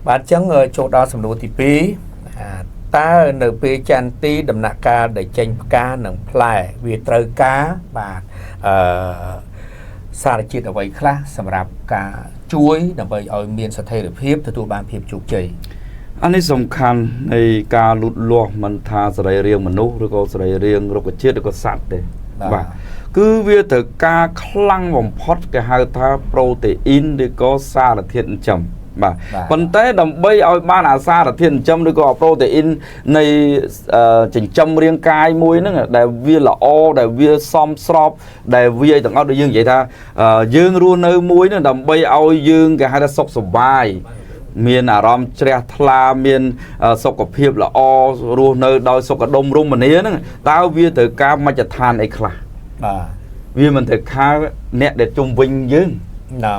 បាទអញ្ចឹងចូលដល់សំណួរទី2អាតើនៅពេលចន្ទទីដំណាក់កាលដែលចេញផ្កានិងផ្លែវាត្រូវការបាទអឺសារជាតិអ្វីខ្លះសម្រាប់ការជួយដើម្បីឲ្យមានស្ថិរភាពទទួលបានភាពជោគជ័យ អានេះសំខាន់នៃការលូតលាស់មិនថាសរីរាង្គមនុស្សឬក៏សរីរាង្គរុក្ខជាតិឬក៏សត្វទេបាទគឺវាត្រូវការខ្លាំងបំផុតគេហៅថាប្រូតេអ៊ីនឬក៏សារធាតុចិញ្ចឹមបាទប៉ុន្តែដើម្បីឲ្យបានអាសារធាតុចិញ្ចឹមឬក៏ប្រូតេអ៊ីននៃចិញ្ចឹមរាងកាយមួយហ្នឹងដែលវាល្អដែលវាសមស្របដែលវាអីទាំងអស់ដូចយើងនិយាយថាយើងរស់នៅមួយហ្នឹងដើម្បីឲ្យយើងគេហៅថាសុខសប្បាយមានអារម្មណ៍ជ្រះថ្លាមានសុខភាពល្អរស់នៅដោយសុខដុមរមនាហ្នឹងតើវាត្រូវការមជ្ឈដ្ឋានអីខ្លះ បាទ វាមិនត្រូវការអ្នកដែលជុំវិញយើង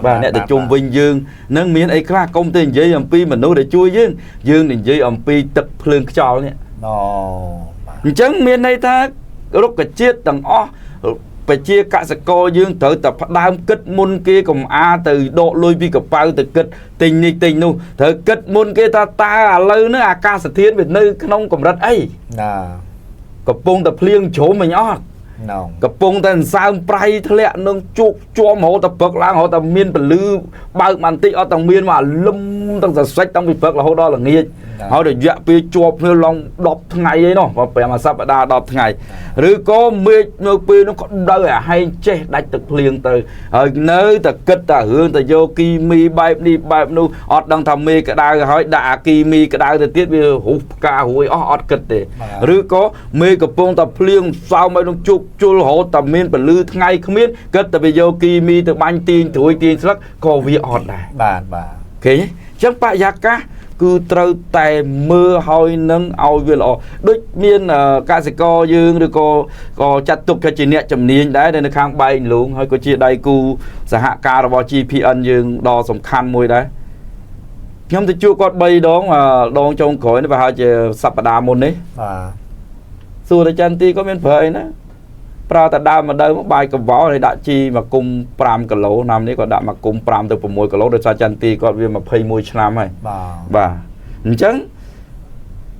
បាទអ្នកដែលជុំវិញយើងនឹងមានអីខ្លះកុំទៅនិយាយអំពីមនុស្សដែលជួយយើងយើងនិយាយអំពីទឹកភ្លើងខ្យល់នេះ អូ អញ្ចឹងមានន័យថារុក្ខជាតិទាំងអស់ប្រជាកសិករយើងត្រូវតែផ្ដើមគិតមុនគេកុំអាទៅដកលុយពីកប៉ៅទៅគិតទិញនេះទិញនោះត្រូវគិតមុនគេថាតើឥឡូវនេះអាកាសធាតុវានៅក្នុងកម្រិតអី ណា កំពុងតែភ្លៀងជ្រុំអញអត់កំពុងតែសើមប្រៃធ្លាក់នឹងជោគជាំរហូតតែព្រឹកឡើងរហូតតែមានពលឺបើកបន្តិចអត់ទាំងមានមកលឹមទាំងសសិចតាំងពីព្រឹករហូតដល់ល្ងាចហើយរយៈពេលជាប់គ្នាឡង10ថ្ងៃឯណោះ5សប្តាហ៍10ថ្ងៃឬក៏មេឃនៅពេលនោះក្តៅឲ្យហែងចេះដាច់ទឹកភ្លៀងទៅហើយនៅតែគិតតែរឿងតែយកគីមីបែបនេះបែបនោះអត់ដឹងថាមេឃក្តៅហើយដាក់អាគីមីក្តៅទៅទៀតវារុះផ្ការួយអស់អត់គិតទេឬក៏មេឃកំពុងតែភ្លៀងសើមឲ្យនឹងជោគជុលរហូតតែមានពលឺថ្ងៃគ្មានគិតតែវាយកគីមីទៅបាញ់ទាញត្រួយទាញស្លឹកក៏វាអត់ដែរ បាទបាទ ឃើញទេអញ្ចឹងបរិយាកាសគឺត្រូវតែមើលហើយនឹងឲ្យវាល្អដូចមានកសិករយើងឬក៏ចាត់ទុកថាជាអ្នកជំនាញដែរនៅខាងបែងលូងហើយក៏ជាដៃគូសហការរបស់ GPN យើងដ៏សំខាន់មួយដែរខ្ញុំទៅជួបគាត់3ដងដងចុងក្រោយនេះប្រហែលជាសប្តាហ៍មុននេះ បាទ សួរទៅចន្ទទីក៏មានប្រើអីណាប្រើតែដើមម្ដៅមកបាយកវោហើយដាក់ជីមួយគុំ5គីឡូឆ្នាំនេះគាត់ដាក់មួយគុំ5ទៅ6គីឡូដោយសារចន្ទទីគាត់វា21ឆ្នាំហើយ បាទ បាទអញ្ចឹង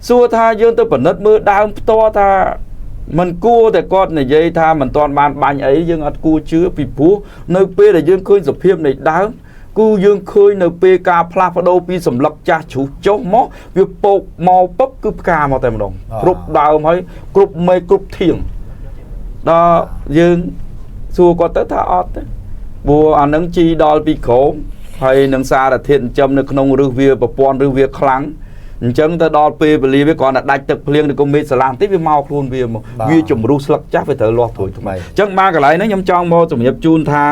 សួរថាយើងទៅពិនិត្យមើលដើមផ្ទាល់ថាมันគួរតែគាត់និយាយថាមិនទាន់បានបាញ់អីយើងអត់គួរជឿពីព្រោះនៅពេលដែលយើងឃើញសភាពនៃដើមគឺយើងឃើញនៅពេលការផ្លាស់ប្ដូរពីសម្លឹកចាស់ជ្រុះចុះមកវាពោកមកពឹបគឺផ្កាមកតែម្ដងគ្រប់ដើមហើយគ្រប់មេគ្រប់ធៀងដល់យើងសួរគាត់ទៅថាអត់ទេព្រោះអានឹងជីដល់ពីក្រោមហើយនឹងសារធាតុចិញ្ចឹមនៅក្នុងឫសវាប្រព័ន្ធឫសវាខ្លាំងអញ្ចឹងទៅដល់ពេលវេលាវាគ្រាន់តែដាច់ទឹកភ្លៀងឬក៏មេឃស្រឡះបន្តិចវាមកខ្លួនវាមកវាជំរុះស្លឹកចាស់វាត្រូវលាស់ត្រួយថ្មីអញ្ចឹងបានកន្លែងហ្នឹងខ្ញុំចង់មកជំរាបជូនថា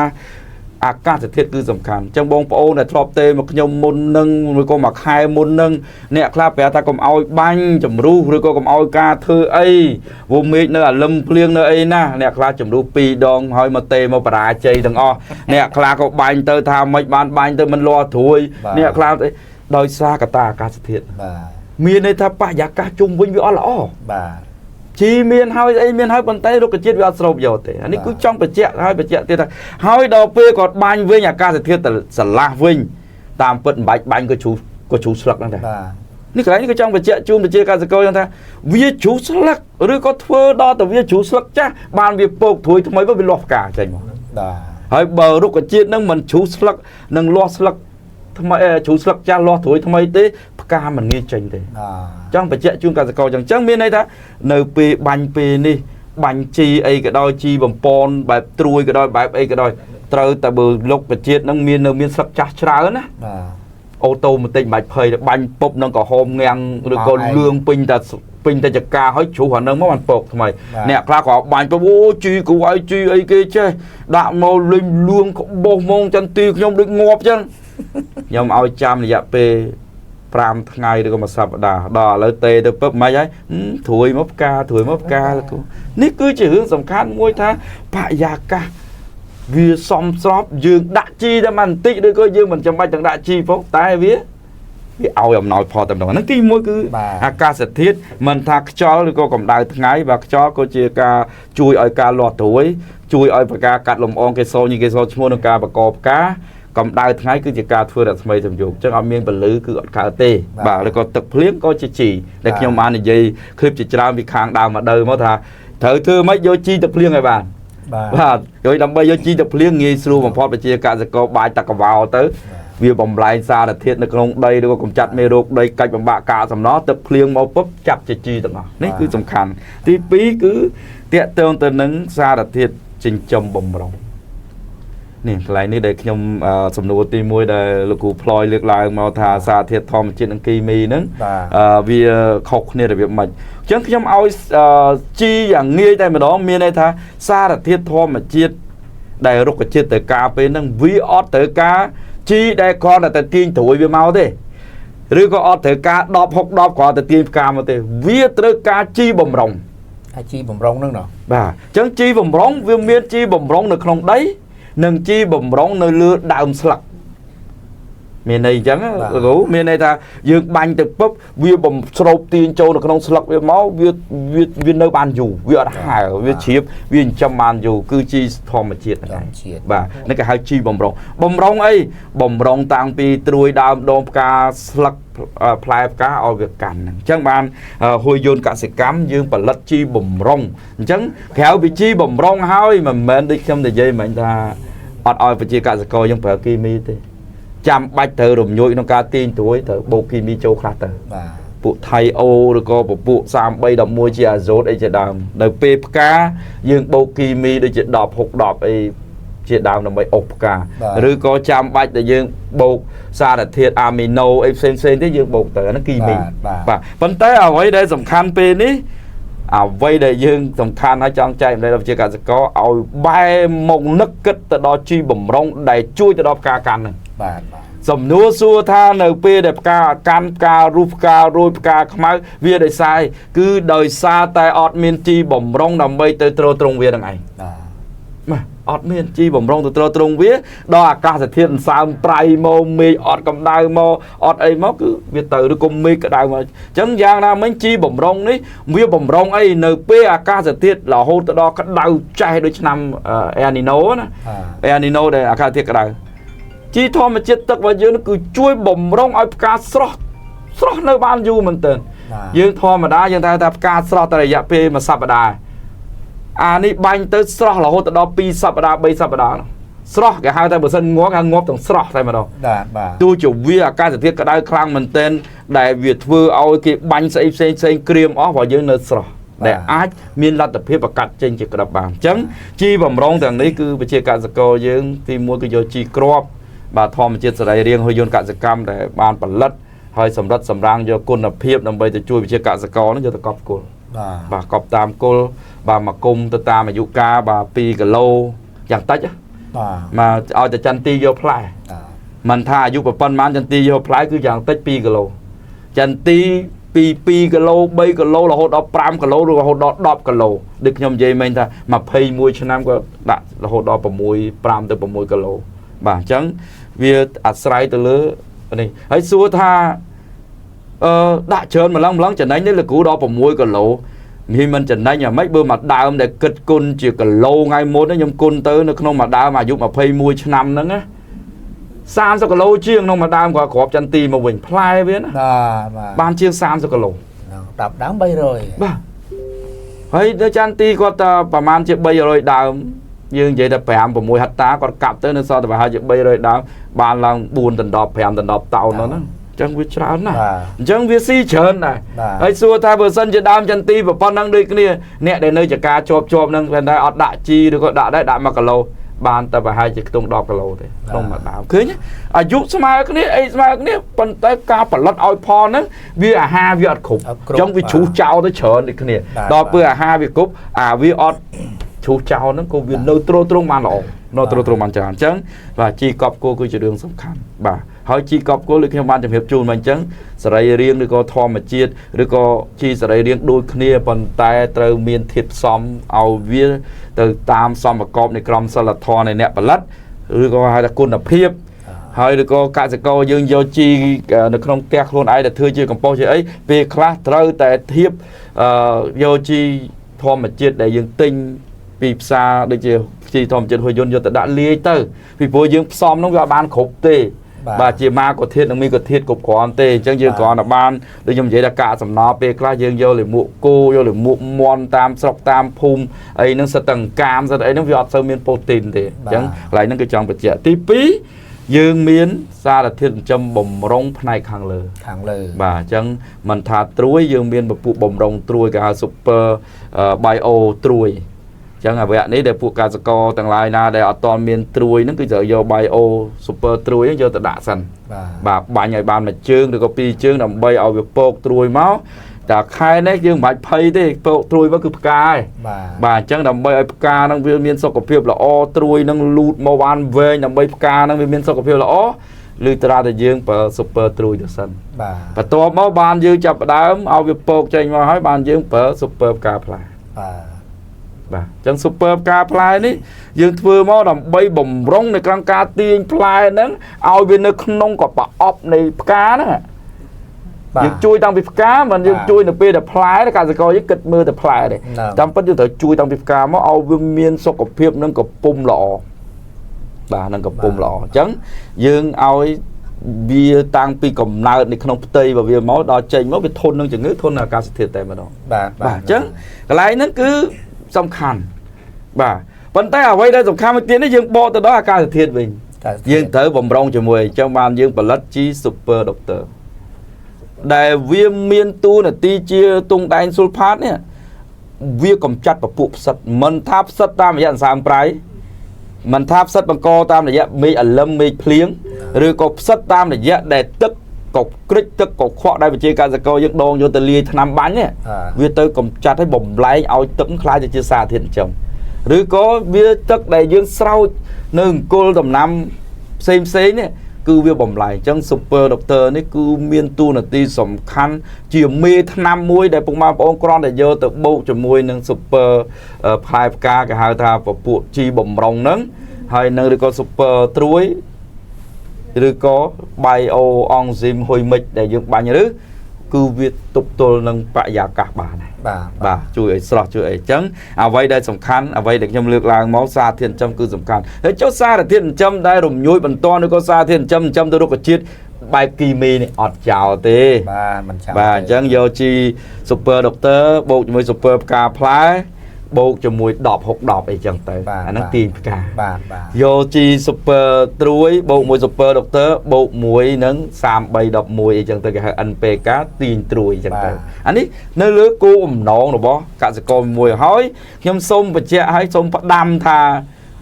អាកាសធាតុគឺសំខាន់អញ្ចឹងបងប្អូនដែលធ្លាប់ទេមកខ្ញុំមុននឹងឬក៏មួយខែមុននឹងអ្នកខ្លះប្រាប់ថាកុំឲ្យបាញ់ជំរុះឬក៏កុំឲ្យការធ្វើអីព្រោះមេឃនៅអាលឹមភ្លៀងនៅអីណាអ្នកខ្លះជំរុះ2ដងហើយមកទេមកបរាជ័យទាំងអស់អ្នកខ្លះក៏បាញ់ទៅថាមិនបានបាញ់ទៅមិនលាស់ត្រួយអ្នកខ្លះដោយសារកត្តាអាកាសធាតុ បាទ មានន័យថាបរិយាកាសជុំវិញវាអត់ល្អ បាទ ជីមានហើយអីមានហើយប៉ុន្តែរុក្ខជាតិវាអត់ស្រូបយកទេអានេះគឺចង់បញ្ជាក់ហើយបញ្ជាក់ទៀតថាហើយដល់ពេលគាត់បាញ់វិញអាកាសធាតុស្រឡះវិញតាមពិតមិនបាច់បាញ់ក៏ជ្រុះស្លឹកហ្នឹងដែរ បាទ នេះកន្លែងនេះក៏ចង់បញ្ជាក់ជូនប្រជាកសិករយ៉ាងថាវាជ្រុះស្លឹកឬក៏ធ្វើដល់តែវាជ្រុះស្លឹកចាស់បានវាពោកត្រួយថ្មីវាលាស់ផ្កាចេញមក បាទ ហើយបើរុក្ខជាតិហ្នឹងមិនជ្រុះស្លឹកនឹងលាស់ស្លឹកថ្មីជ្រុះស្លឹកចាស់លាស់ត្រួយថ្មីទេផ្កាមិនងាយចេញទេ បាទ ចង់បញ្ជាក់ជូនកសិករចឹងចឹងមានន័យថានៅពេលបាញ់ពេលនេះបាញ់ជីអីក៏ដោយជីបំពន់បែបត្រួយក៏ដោយបែបអីក៏ដោយត្រូវតែបើលុកបជាតិនឹងមាននៅមានស្លឹកចាស់ច្រើនណា បាទ អូតូម៉ាទិកមិនបាច់ភ័យបាញ់ពុបនឹងក្រហមងាំងឬក៏លឿងពេញតែពេញតែចកាហើយជ្រុះអានឹងមកបានពកថ្មីអ្នកខ្លះក៏បាញ់ពុបអូជីគ្រូឲ្យជីអីគេចេះដាក់មកលេងលឿងក្បោះហ្មងចន្ទីខ្ញុំដូចងាប់ចឹងខ្ញុំឲ្យចាំរយៈពេល5ថ្ងៃឬក៏មួយសប្តាហ៍ដល់ឥឡូវទេទៅពឹបមិនហើយត្រួយមកផ្កាត្រួយមកផ្កានេះគឺជារឿងសំខាន់មួយថាបរិយាកាសវាសមស្របយើងដាក់ជីតែបន្តិចឬក៏យើងមិនចាំបាច់ទាំងដាក់ជីផងតែវាឲ្យអំណោយផលតែម្ដងហ្នឹងទីមួយគឺអាកាសធាតុមិនថាខ្យល់ឬក៏កម្ដៅថ្ងៃបាទខ្យល់ក៏ជាការជួយឲ្យការលាស់ត្រួយជួយឲ្យប្រការកាត់លំអងកេសរញីកេសរឈ្មោះក្នុងការបង្កផ្កា កម្ដៅថ្ងៃគឺជាការធ្វើរស្មីសំយោគអញ្ចឹងអត់មានពលឺគឺអត់កើតទេបាទឬក៏ទឹកភ្លៀងក៏ជាជីដែលខ្ញុំបាននិយាយคลิปជាច្រើនពីខាងដើមមកដើមកថាត្រូវធ្វើម៉េចយកជីទឹកភ្លៀងឲ្យបានបាទយកដើម្បីយកជីទឹកភ្លៀងងាយស្រួលបំផុតប្រជាកសិករបាយតកវោទៅវាបំលែងសារធាតុនៅក្នុងដីឬក៏កម្ចាត់មេរោគដីកាច់បំបាក់កាកសំណល់ទឹកភ្លៀងមកពុបចាប់ជាជីទាំងអស់នេះគឺសំខាន់ទី2គឺតាក់ទងទៅនឹងសារធាតុចិញ្ចឹមបំរុងនេះកន្លែងនេះដែលខ្ញុំសំណួរទី1ដែលលោកគ្រូផ្លយលើកឡើងមកថាសារធាតុធម្មជាតិនិងគីមីហ្នឹងវាខុសគ្នារបៀបម៉េចអញ្ចឹងខ្ញុំឲ្យជីយ៉ាងងាយតែម្ដងមានន័យថាសារធាតុធម្មជាតិដែលរុក្ខជាតិត្រូវការពេលហ្នឹងវាអត់ត្រូវការជីដែលគ្រាន់តែទាញត្រួយវាមកទេឬក៏អត់ត្រូវការ10 6 10គ្រាន់តែទាញផ្កាមកទេវាត្រូវការជីបំរុងអាជីបំរុងហ្នឹងណោះបាទអញ្ចឹងជីបំរុងវាមានជីបំរុងនៅក្នុងដីនិងជីបំរុងនៅលើដើមស្លឹកមានន័យអញ្ចឹងលោកគ្រូមានន័យថាយើងបាញ់ទៅពឹបវាបំស្រូបទាញចូលនៅក្នុងស្លឹកវាមកវានៅបានយូរវាអត់ហើវាជ្រាបវាចិញ្ចឹមបានយូរគឺជីធម្មជាតិហ្នឹងបាទនេះគេហៅជីបំរុងបំរុងអីបំរុងតាំងពីត្រួយដើមដងផ្កាស្លឹកផ្លែផ្កាឲ្យវាកាន់ហ្នឹងអញ្ចឹងបានហួយយន្តកសិកម្មយើងផលិតជីបំរុងអញ្ចឹងក្រៅពីជីបំរុងហើយមិនមែនដូចខ្ញុំនិយាយមិញថាអត់ឲ្យប្រជាកសិករយើងប្រើគីមីទេចាំបាច់ត្រូវរំញោចក្នុងការទាញត្រួយត្រូវបូកគីមីចូលខ្លះទៅបាទពួកថៃអូឬក៏ពពួក3311ជាអាសូតអីជាដើមនៅពេលផ្កាយើងបូកគីមីដូចជា10 6 10អីជាដើមដើម្បីអុសផ្កាឬក៏ចាំបាច់តែយើងបូកសារធាតុអាមីណូអីផ្សេងផ្សេងទេយើងបូកទៅអាហ្នឹងគីមីបាទប៉ុន្តែអ្វីដែលសំខាន់ពេលនេះអ្វីដែលយើងសំខាន់ហើយចង់ចែករំលែកដល់ប្រជាកសិករឲ្យបែរមកនឹកគិតទៅដល់ជីបំរុងដែលជួយទៅដល់ផ្កាកាន់ហ្នឹងបាទសំណួរសួរថានៅពេលដែលផ្កាកាន់ផ្ការុះផ្ការួយផ្កាខ្មៅវាដោយសារគឺដោយសារតែអត់មានជីបំរុងដើម្បីទៅទ្រទ្រង់វានឹងឯងបាទអត់មានជីបំរុងទៅទ្រទ្រង់វាដល់អាកាសធាតុសើមប្រៃមកមេឃអត់កម្ដៅមកអត់អីមកគឺវាទៅឬក៏មេឃក្ដៅមកអញ្ចឹងយ៉ាងណាមិញជីបំរុងនេះវាបំរុងអីនៅពេលអាកាសធាតុរហូតទៅដល់ក្ដៅចេះដូចឆ្នាំអែនីណូណាអែនីណូដែលអាកាសធាតុក្ដៅជីធម្មជាតិទឹករបស់យើងគឺជួយបំរុងឲ្យផ្កាស្រស់ស្រស់នៅបានយូរមែនទែនយើងធម្មតាយើងថាផ្កាស្រស់តែរយៈពេលមួយសប្តាហ៍អានេះបាញ់ទៅស្រស់រហូតដល់2សប្តាហ៍3សប្តាហ៍ស្រស់គេហៅតែបើសិនងាប់គេងាប់ទាំងស្រស់តែម្ដងបាទទោះជាវាអាកាសធាតុក្តៅខ្លាំងមែនទែនដែលវាធ្វើឲ្យគេបាញ់ស្អីផ្សេងផ្សេងក្រៀមអស់ព្រោះយើងនៅស្រស់ដែលអាចមានលទ្ធភាពប្រកាសចេញជាក្តាប់បានអញ្ចឹងជីបំរុងទាំងនេះគឺប្រជាកសិករយើងទីមួយគឺយកជីគ្រាប់បាទធម្មជាតិសរីរាង្គហើយយន្តកសិកម្មដែលបានផលិតហើយសម្រិតសម្រាំងយកគុណភាពដើម្បីទៅជួយប្រជាកសិករនោះយកទៅកប់គល់បាទកប់តាមគល់បាទមកគុំទៅតាមអាយុកាលបាទ2គីឡូយ៉ាងតិចបាទមកឲ្យតែចន្ទីយកផ្លែមិនថាអាយុប៉ុន្មានចន្ទីយកផ្លែគឺយ៉ាងតិច2គីឡូចន្ទីពី2គីឡូ3គីឡូរហូតដល់5គីឡូឬរហូតដល់10គីឡូដូចខ្ញុំនិយាយមិញថា21ឆ្នាំក៏ដាក់រហូតដល់6 5ទៅ6គីឡូបាទអញ្ចឹងវាអាស្រ័យទៅលើនេះហើយសួរថាដាក់ច្រើនម្លឹងចំណេញនេះលោកគ្រូដល់6គីឡូនេះមិនចំណេញអាម៉េចបើមួយដើមដែលគិតគុណជាគីឡូថ្ងៃមុនខ្ញុំគុណទៅនៅក្នុងមួយដើមអាយុ21ឆ្នាំហ្នឹងណា30គីឡូជាងក្នុងមួយដើមក៏គ្រាប់ចន្ទីមកវិញផ្លែវាណាបាទបានជាង30គីឡូ10ដើម300បាទហើយនៅចន្ទីគាត់តែប្រហែលជា300ដើមយើងនិយាយថា5 6ហិកតាគាត់កាប់ទៅនៅសល់តែប្រហែលជា300ដើមបានឡើង4ដល់10 5ដល់10តោនហ្នឹងអញ្ចឹងវាច្រើនណាស់អញ្ចឹងវាស៊ីច្រើនដែរហើយសួរថាបើសិនជាដើមចន្ទីប៉ុណ្ណឹងដូចគ្នាអ្នកដែលនៅចការជាប់ហ្នឹងតែអត់ដាក់ជីឬក៏ដាក់ដែរដាក់1គីឡូបានតែប្រហែលជាខ្ទង់10គីឡូទេក្នុងមួយដើមឃើញអាយុស្មើគ្នាអីស្មើគ្នាប៉ុន្តែការផលិតឲ្យផលហ្នឹងវាអាហារវាអត់គ្រប់អញ្ចឹងវាជ្រុះចោលទៅច្រើនដូចគ្នាដល់ពេលអាហារវាគ្រប់អាវាអត់ជ្រុះចោលហ្នឹងក៏វានៅទ្រទ្រង់បានល្អនៅទ្រទ្រង់បានច្រើនអញ្ចឹងបាទជីកប់គោគឺជារឿងសំខាន់បាទហើយជីកប់គោដូចខ្ញុំបានជម្រាបជូនមកអញ្ចឹងសរីរាង្គឬក៏ធម្មជាតិឬក៏ជីសរីរាង្គដូចគ្នាប៉ុន្តែត្រូវមានធាតុផ្សំឲ្យវាទៅតាមសមប្រកបនៃក្រមសីលធម៌នៃអ្នកផលិតឬក៏ហៅថាគុណភាពហើយឬក៏កសិករយើងយកជីនៅក្នុងផ្ទះខ្លួនឯងដែលធ្វើជាកំប៉ុស្តជាអីពេលខ្លះត្រូវតែធៀបយកជីធម្មជាតិដែលយើងទិញ ពីផ្សារដូចជាជីធម្មជាតិហួយយន្តយកទៅដាក់លាយទៅពីព្រោះយើងផ្សំនោះវាអត់បានគ្រប់ទេ បាទជាម៉ាកធាតុនិងមីកធាតុគ្រប់គ្រាន់ទេអញ្ចឹងយើងគ្រាន់តែបានដូចខ្ញុំនិយាយថាកាកសំណល់ពេលខ្លះយើងយកលាមកគោយកលាមកមាន់តាមស្រុកតាមភូមិអីហ្នឹងសិតតែអង្កាមសិតតែអីហ្នឹងវាអត់សូវមានប្រូតេីនទេអញ្ចឹងកន្លែងហ្នឹងគឺចង់បញ្ជាក់ទី2យើងមានសារធាតុចិញ្ចឹមបំរុងផ្នែកខាងលើ ខាងលើ បាទអញ្ចឹងមិនថាត្រួយយើងមានពពួកបំរុងត្រួយគេហៅ super bio ត្រួយអញ្ចឹងអវៈនេះដែលពួកកសិករទាំងឡាយណាដែលអត់ទាន់មានត្រួយហ្នឹងគឺត្រូវយក bio super ត្រួយហ្នឹងយកទៅដាក់សិន បាទ បាទបាញ់ឲ្យបានមួយជើងឬក៏ពីរជើងដើម្បីឲ្យវាពកត្រួយមកតែខែនេះយើងមិនបាច់ភ័យទេពកត្រួយមកគឺផ្កាឯង បាទ បាទអញ្ចឹងដើម្បីឲ្យផ្កាហ្នឹងវាមានសុខភាពល្អត្រួយហ្នឹងលូតមកបានវែងដើម្បីផ្កាហ្នឹងវាមានសុខភាពល្អឬត្រាតែយើងប្រើ super ត្រួយទៅសិន បាទ បន្ទាប់មកបានយើងចាប់ផ្ដើមឲ្យវាពកចេញមកហើយបានយើងប្រើ super ផ្កាផ្លែ បាទ បាទអញ្ចឹង super ផ្កាផ្លែនេះយើងធ្វើមកដើម្បីបំរុងនៅក្នុងការទាញផ្លែហ្នឹងឲ្យវានៅក្នុងកប្រអប់នៃផ្កាហ្នឹង បាទ យើងជួយតាំងពីផ្កាមិនយើង បាទ ជួយនៅពេលដែលផ្លែកសិករយើងគិតមើលតែផ្លែទេ ហ្នឹង តាមពិតយើងត្រូវជួយតាំងពីផ្កាមកឲ្យវាមានសុខភាពនិងកំពុំល្អបាទនិងកំពុំល្អអញ្ចឹងយើងឲ្យវាតាំងពីកំណើតនៅក្នុងផ្ទៃរបស់វាមកដល់ចេញមកវាធន់នឹងជំងឺធន់នឹងអាកាសធាតុតែម្ដង បាទ បាទអញ្ចឹងកន្លែងហ្នឹងគឺសំខាន់បាទប៉ុន្តែអ្វីដែលសំខាន់មួយទៀតនេះយើងបកទៅដល់អាកាសធាតុវិញ តែ យើងត្រូវបំរុងជាមួយអញ្ចឹងបានយើងផលិតជី Super Doctor ដែលវាមានតួនាទីជាទង់ដែងស៊ុលផាតនេះវាកម្ចាត់ពពួកផ្សិតមិនថាផ្សិតតាមរយៈអន្សើមប្រៃមិនថាផ្សិតបង្កតាមរយៈមេឃអាលឹមមេឃភ្លៀងឬក៏ផ្សិតតាមរយៈដែលទឹកក៏ក្រិចទឹកក៏ខ្វក់ដែលប្រជាកសិករយើងដងយកទៅលាយថ្នាំបាញ់នេះ បាទ វាទៅកម្ចាត់ឲ្យបំលែងឲ្យទឹកខ្លាយទៅជាសារធាតុចិញ្ចឹមឬក៏វាទឹកដែលយើងស្រោចនៅអង្គុលដំណាំផ្សេងផ្សេងៗនេះគឺវាបំលែងអញ្ចឹង Super Doctor នេះគឺមានតួនាទីសំខាន់ជាមេថ្នាំមួយដែលពុកម៉ែបងប្អូនគ្រាន់តែយកទៅបូកជាមួយនឹង Super ផ្លែផ្កាគេហៅថាពពួកជីបំរុងហ្នឹងហើយនឹងឬក៏ Super ត្រួយឬក៏ Bio Enzyme ហ៊ុយមិចដែលយើងបាញ់ឬគឺវាទប់ទល់នឹងបរិយាកាសបានដែរ បាទ បាទជួយឲ្យស្រស់ជួយអីចឹងអ្វីដែលសំខាន់អ្វីដែលខ្ញុំលើកឡើងមកសារធាតុចិញ្ចឹមគឺសំខាន់ហើយចុះសារធាតុចិញ្ចឹមដែលរំញួយបន្តឬក៏សារធាតុចិញ្ចឹមចិញ្ចឹមទៅរុក្ខជាតិបែបគីមីនេះអត់ចោលទេ បាទមិនចាំ បាទអញ្ចឹងយកជី Super Doctor បូកជាមួយ Super ផ្កាផ្លែបូកជាមួយ10 6 10អីចឹងទៅអាហ្នឹងទាញផ្កា បាទបាទ យកជី Super ត្រួយបូកមួយ Super Doctor បូកមួយនឹង3311អីចឹងទៅគេហៅ NPK ទាញត្រួយអញ្ចឹងទៅអានេះនៅលើគោលបំណងរបស់កសិករមួយហើយខ្ញុំសូមបញ្ជាក់ឲ្យសូមផ្ដាំថា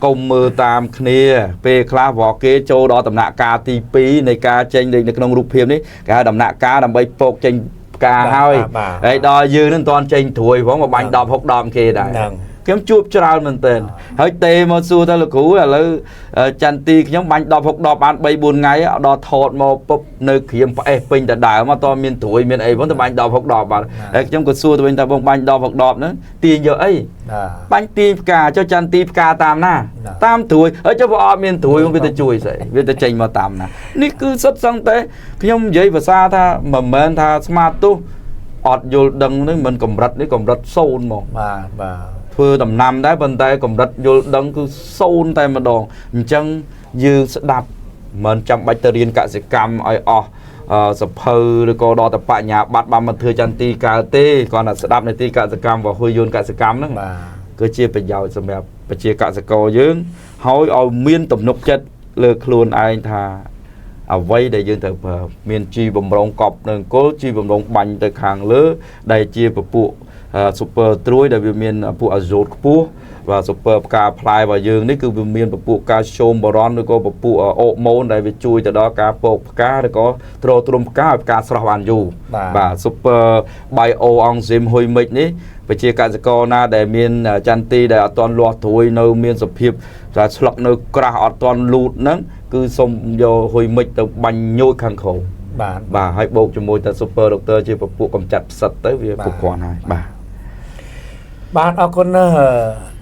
កុំមើលតាមគ្នាពេលខ្លះវ៉គេចូលដល់ដំណាក់កាលទី2នៃការចេញដូចនៅក្នុងរូបភាពនេះគេហៅដំណាក់កាលដើម្បីពកចេញផ្កាហើយហើយដល់យើងនឹងមិនទាន់ចេញត្រួយផងមកបាញ់10 6 10គេដែរ ហ្នឹង ខ្ញុំជួបច្រើនមែនទែនហើយទេមកសួរថាលោកគ្រូឥឡូវចន្ទទីខ្ញុំបាញ់10 6 10បាន3 4ថ្ងៃដល់ថតមកពុបនៅក្រៀមផ្អេសពេញតែដើមអត់តមានត្រួយមានអីផងទៅបាញ់10 6 10បាទហើយខ្ញុំក៏សួរទៅវិញថាបងបាញ់10 6 10ហ្នឹងទាញយកអី បាទ បាញ់ទាញផ្កាចុះចន្ទទីផ្កាតាមណា ណា តាមត្រួយហើយចុះបើអត់មានត្រួយវាទៅជួយស្អីវាទៅចេញមកតាមណានេះគឺសុទ្ធសឹងតែខ្ញុំនិយាយភាសាថាមិនមែនថាស្មាតទោះអត់យល់ដឹងនេះមិនកម្រិតនេះកម្រិតសូន្យហ្មង បាទបាទ ធ្វើដំណាំដែរប៉ុន្តែកម្រិតយល់ដឹងគឺសូន្យតែម្ដងអញ្ចឹងយើងស្ដាប់មិនចាំបាច់ទៅរៀនកសិកម្មឲ្យអស់សភៅឬក៏ដល់តែបញ្ញាបត្របានមកធ្វើចន្ទទីកើតទេគ្រាន់តែស្ដាប់នៃទីកសិកម្មវហុយយន្តកសិកម្មហ្នឹង បាទ គឺជាប្រយោជន៍សម្រាប់ប្រជាកសិករយើងហើយឲ្យមានទំនុកចិត្តលើខ្លួនឯងថាអ្វីដែលយើងត្រូវប្រើមានជីបំរុងកប់នៅអង្គលជីបំរុងបាញ់ទៅខាងលើ ដែលជាពពួក super ត្រួយដែលវាមានពួកអាសូតខ្ពស់បាទ super ផ្កាផ្លែរបស់យើងនេះគឺវាមានពពួកកាល់ស្យូមបារ៉ុនឬក៏ពពួកអូម៉ូនដែលវាជួយទៅដល់ការពកផ្កាឬក៏ទ្រទ្រង់ផ្កាឲ្យផ្កាស្រស់បានយូរបាទ super bio enzyme ហ៊ុយមិចនេះប្រជាកសិករណាដែលមានចន្ទទីដែលអត់ទាន់លាស់ត្រួយនៅមានសភាពថាស្លឹកនៅក្រាស់អត់ទាន់លូតហ្នឹងគឺសូមយកហ៊ុយមិចទៅបាញ់ញោចខាងក្រោម បាទ បាទហើយបូកជាមួយតែ Super Doctor ជាពពួកកម្ចាត់ផ្សិតទៅវាគ្រប់គ្រាន់ហើយបាទ បាទអរគុណណាស់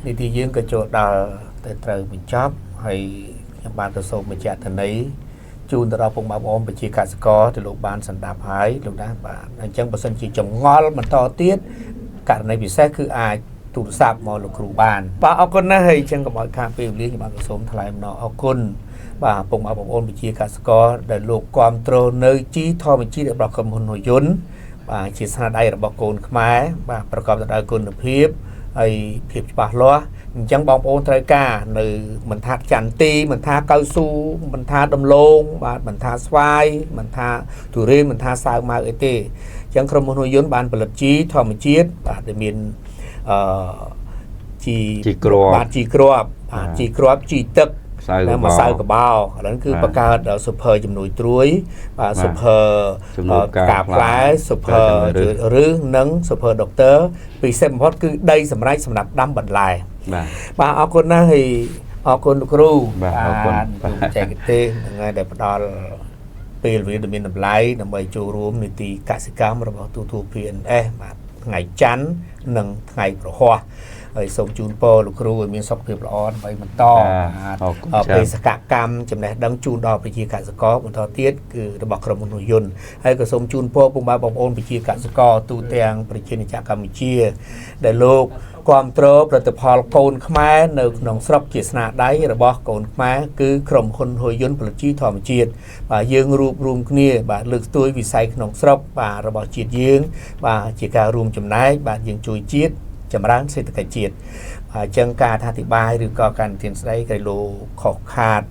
នីតិយើងក៏ចូលដល់ទៅត្រូវបញ្ចប់ហើយខ្ញុំបានទៅសូមបញ្ជាក់តន័យជូនទៅដល់ពុកម៉ែបងប្អូនប្រជាកសិករដែលលោកបានសម្ដាប់ហើយលោកណាបាទអញ្ចឹងបើសិនជាចម្ងល់បន្តទៀតករណីពិសេសគឺអាច ទូរស័ព្ទមកលោកគ្រូបានបាទអរគុណណាស់ហើយអញ្ចឹងកុំឲ្យខាតពេលវេលាខ្ញុំបាទក៏សូមថ្លែងអំណរអគុណបាទពុកម៉ែបងប្អូនប្រជាកសិករដែលលោកគ្រប់គ្រងនៅជីធម្មជាតិរបស់ក្រុមហ៊ុនហូយុនបាទជាស្នាដៃរបស់កូនខ្មែរបាទប្រកបទៅដោយគុណភាពហើយភាពច្បាស់លាស់អញ្ចឹងបងប្អូនត្រូវការនៅមិនថាចន្ទីមិនថាកៅស៊ូមិនថាដំឡូងបាទមិនថាស្វាយមិនថាទុរេនមិនថាសាវម៉ាវអីទេអញ្ចឹងក្រុមហ៊ុនហូយុនបានផលិតជីធម្មជាតិបាទដែលមានអឺជី ជីគ្រាប់ បាទជីគ្រាប់បាទជីគ្រាប់ជីទឹក ខ្សៅ និងម្សៅកបោឥឡូវគឺ បាទ បង្កើត super ជំនួយត្រួយបាទ បាទ super ជំនួយ ផ្កាផ្លែ super ជំនួយ ឬនិង super doctor ពិសេសបំផុតគឺដីសម្រាប់សម្រាប់ដាំបន្លែ បាទ បាទអរគុណណាស់ហើយអរគុណលោកគ្រូ បាទអរគុណ គ្រូបច្ចេកទេសហ្នឹងហើយដែលផ្ដល់ពេលវេលាដ៏មានតម្លៃដើម្បីចូលរួមនីតិកសិកម្មរបស់ទូទូ PNS បាទថ្ងៃច័ន្ទនិងថ្ងៃព្រហស្បតិ៍ហើយសូមជូនពរលោកគ្រូឲ្យមានសុខភាពល្អដើម្បីបន្ត បាទអរគុណច្រើន បេសកកម្មចំណេះដឹងជូនដល់ប្រជាកសិករបន្តទៀតគឺរបស់ក្រុមហ៊ុនហ៊ូយុនហើយក៏សូមជូនពរពុកម៉ែបងប្អូនប្រជាកសិករទូទាំងប្រជាណាចក្រកម្ពុជា ដែលលោកគ្រប់គ្រងផលិតផលកូនខ្មែរនៅក្នុងស្រុកជាស្នាដៃរបស់កូនខ្មែរគឺក្រុមហ៊ុនហ៊ុយយន្តផលិតជីធម្មជាតិបាទយើងរួបរួមគ្នាបាទលើកស្ទួយវិស័យក្នុងស្រុកបាទរបស់ជាតិយើងបាទជាការរួមចំណែកបាទយើងជួយជាតិចម្រើនសេដ្ឋកិច្ចជាតិបាទអញ្ចឹងការអធិប្បាយឬក៏ការនិទានស្ដីក្រៃលោខុសខាត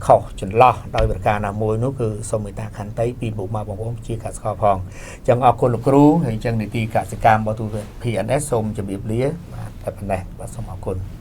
ខុសចន្លោះដោយប្រការណាមួយនោះគឺសូមមេត្តាខន្តីពីពុកម៉ែបងប្អូនជាកសិករផងអញ្ចឹងអរគុណលោកគ្រូហើយអញ្ចឹងនីតិកសិកម្មរបស់ទូ PNS សូមជម្រាបលាបាទតែប៉ុណ្ណេះបាទសូមអរគុណ។